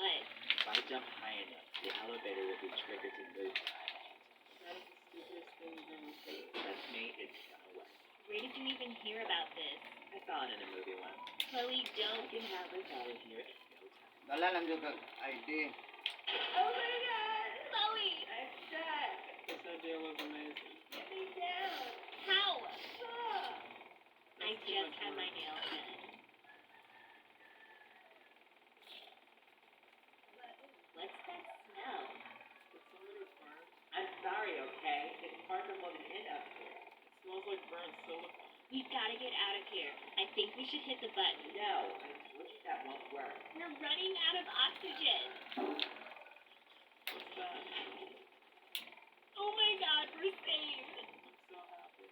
What? If I jump high enough, the elevator will be triggered to move when I land. That is the stupidest thing you've ever said. Trust me, it's gonna work. Where did you even hear about this? I saw it in a movie once. Chloe, don't. We can have us out of here in no time. Dala lang jud kag ID. Oh my God! Chloe! I'm stuck. This idea was amazing. Get me down! How? I That's too just much had work. my nails done. What's that smell? Did somebody fart? I'm sorry, okay? It's hard to hold it in up here. It smells like burnt silicone. We've got to get out of here. I think we should hit the button. No, I told you that won't work. We're running out of oxygen. What's that? Oh my God, we're saved. I'm so happy.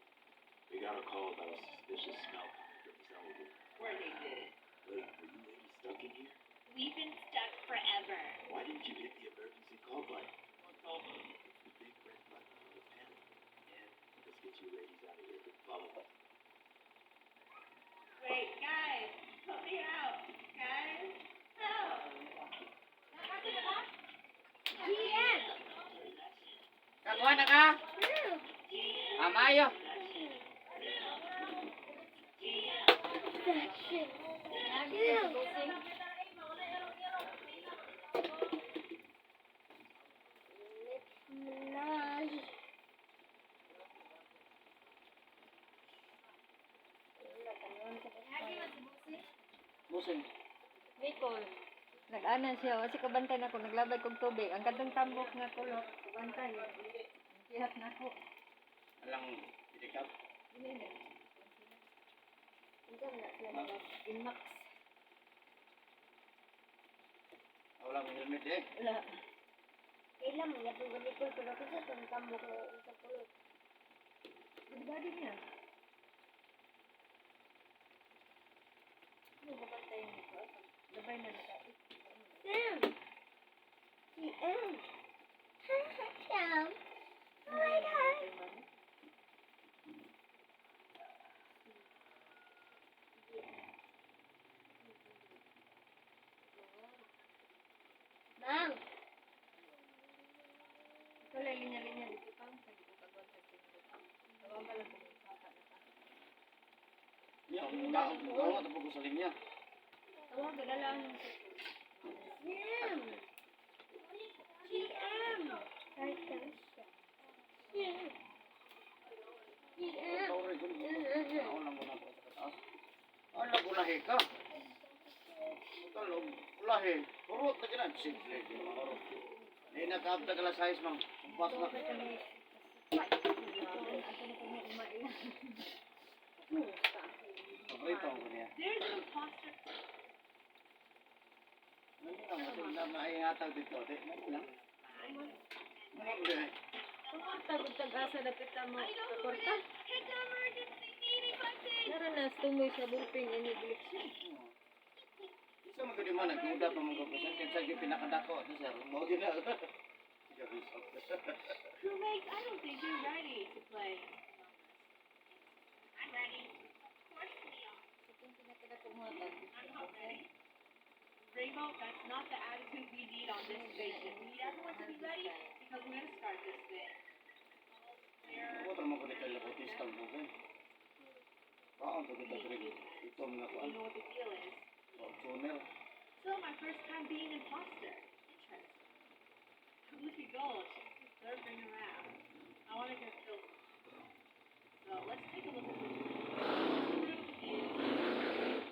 We got a call about a suspicious smell coming from this elevator. Courtney did it. Wait, were you ladies stuck in here? We've been stuck forever. Why didn't you hit the emergency call button? What call button? It's the big red button on the panel. And let's get you ladies out of here. Follow me. Wait, guys, help me out. Guys, help. GM. Kakuha na ka? Amayo. That shit. GM. Minaj. Busing. Nicole, nag-anan siya, kasi kabantay na ako, naglabay kog tubig. Ang kadtong tambok nga kulot, kabantay. Kihat na ako. Alang pick up. Dili na. Unsa man na sila nag Inmax. Wala mo helmet eh. Wala. Kailan mo yapon ko Nicole pero kasi itong tambok na sa kulot. Body niya. Ano kabantay nito? Labay na naka. Sam. GM. Sam. Oh my God. Ma'am. Ikaw lang linya-linya dito pang sabi ko kagwantag tinulog. Tawagan lang kung saka na ta. Niya, ang gawa to ko sa linya. Tawagan na lang. GM. GM. Kahit ka na siya. GM. GM. Tawag rin. Ako lang muna ko sa kataas. Ala ulahi ka. Talog ulahi. Urot na ginan simple di mga urot. Di na kaabta ka la size mang. Kumpas na. Paborito ko niya. There's an imposter. Ano lang kasi na maihatag dito. Di mo lang. Ano ba? Kumanta kung tag-asa dapit mo I know who it korta. is. Hit the emergency meeting button. Nara na tumoy sa bullpen ini election. Isa man gud man nagduda pa man ko sir kinsa gyud pinakadako to sir. Mao gyud na. Crewmates, I don't think you're ready to play. I'm ready. Of course we are. I'm not ready. Rainbow, that's not the attitude we need on this station. We need everyone to be ready because we're gonna start this thing. Mo man gud kay labotista ang bugan. Kaon to kita diri. Itom nga You kuan. know what the deal is. Fortuner. So my first time being imposter. Interesting. Look at Gold. She's just surfing around. I want to go kill someone. So let's take a look at this room. This room is.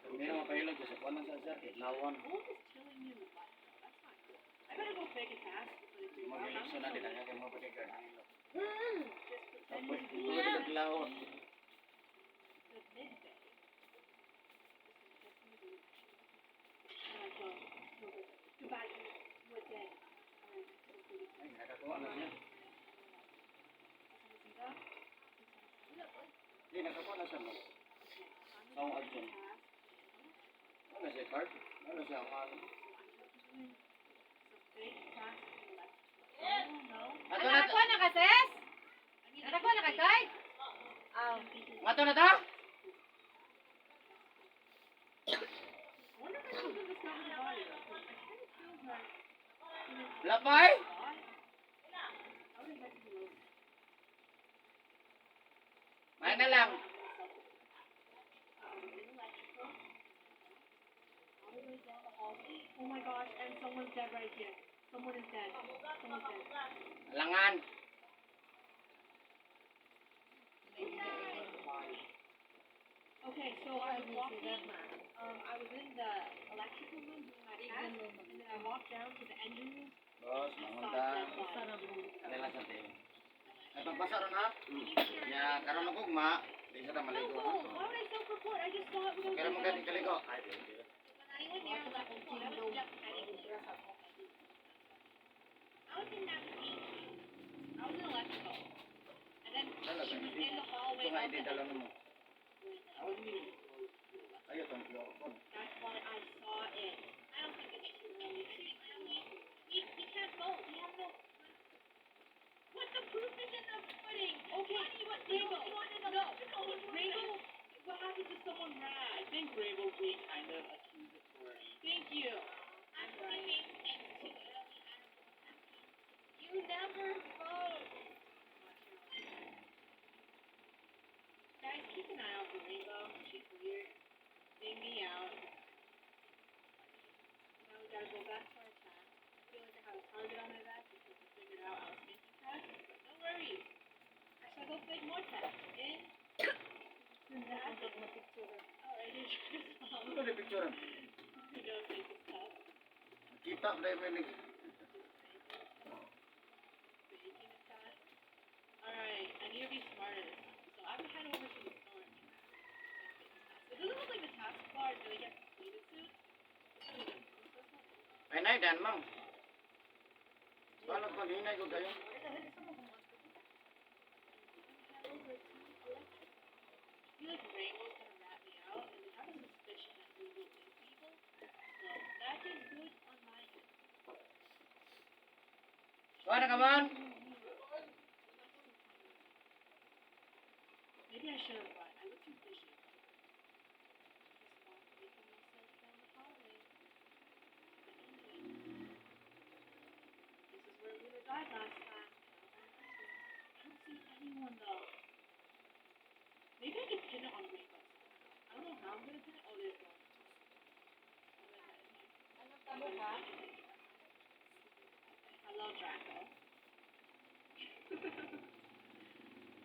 Looks like Meron pa hilod sa kuan sa sir idlawan. Gold is chilling me in the butt, though. That's not cool. I better go fake a task before they figure out. I'm Mag-eleksyon na gonna din ang aking mga bodyguard. just pretend Tapos to be ito idlawan. the mid bay. Alright, well, goodbye. You're dead. Alright, Ay, nakakuha na siya. Di, nakakuha na siya mo. Sa akong adjon. Ano siya card? Ano siya ang ano? Ato na Nakakuha na ka, sis? Nakakuha na ka, Kai? Ah, Ato na ta? I wonder if I should do this not in the body. Wala pa eh. I would head to the low May na lang. Electrical. All the way down the hallway. Oh my gosh, and someone's dead right here. Someone is dead. Someone's dead. Alangan. Okay, so I was walking, I was in the electrical room doing my task, and then I walked down to the engine room. Boss, I saw mangunta. a dead body. Kanila sa team. Ay, pagbasa ron ha? Ya, karon og ugma, di sa ta No, maligo. Cole, why would I self-report? I just saw it when I was Kaya mo in gani kaligo. Anyone near electrical? I was just heading there. I was in navigation. I was in electrical. And then Dala she was ba? in the hallway Ito nga of the dala nimo. Ayo tong QR code. That's why I saw it. I don't think it's too early. I think we can't vote. We have no. What the proof is in the pudding? Okay, Honey, what Rainbow, the one in no, electrical was Rainbow, what happens if someone I rats? think Rainbow being kind of accusatory. Thank you. I'm thinking it's too early. I don't know what's happening. You never vote. Guys, keep an eye out for Rainbow. She's weird. They me out. Now we gotta go back to our task. I feel like I have a target on my back because we figured out I was making tasks, but no worries. I shall go make more tasks in Alright, here's Ano di picture? We go take this test. Kita ba dai ni Baking a task. Alright, I need to be smarter. So I'm gonna head over to the storage room and make this task. It doesn't look like the task bar is gonna get completed soon. Ay nay dan mang. Balot pag hinay ko kayo. Head over to electric. I feel like Rainbow's gonna rat me out, and they have a suspicion that Rainbow is evil. So that is good on my end. Kuha na ka man. Maybe I should have run. I look too fishy. Just walk away from myself down the hallway. The engine. This is where Luna died last time. I don't see anyone though. Maybe I could pin it on Rainbow somehow. I don't know how I'm gonna pin it. Oh, there's one. I'm gonna head in here. Hello, Draco.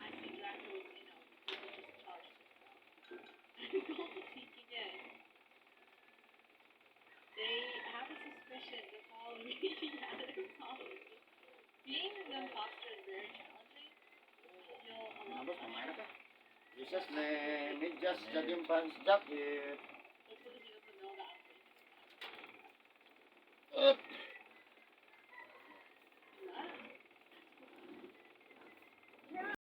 I see Draco is Inno because he just charged himself. Gold peeking in. They have a suspicion to follow me. Yeah, they're following me. Being the imposter is very challenging. I feel a lot Nabos of mamay na ka. Jesus ne medyas jogging pants jacket. Hopefully he doesn't know that I'm faking. Up.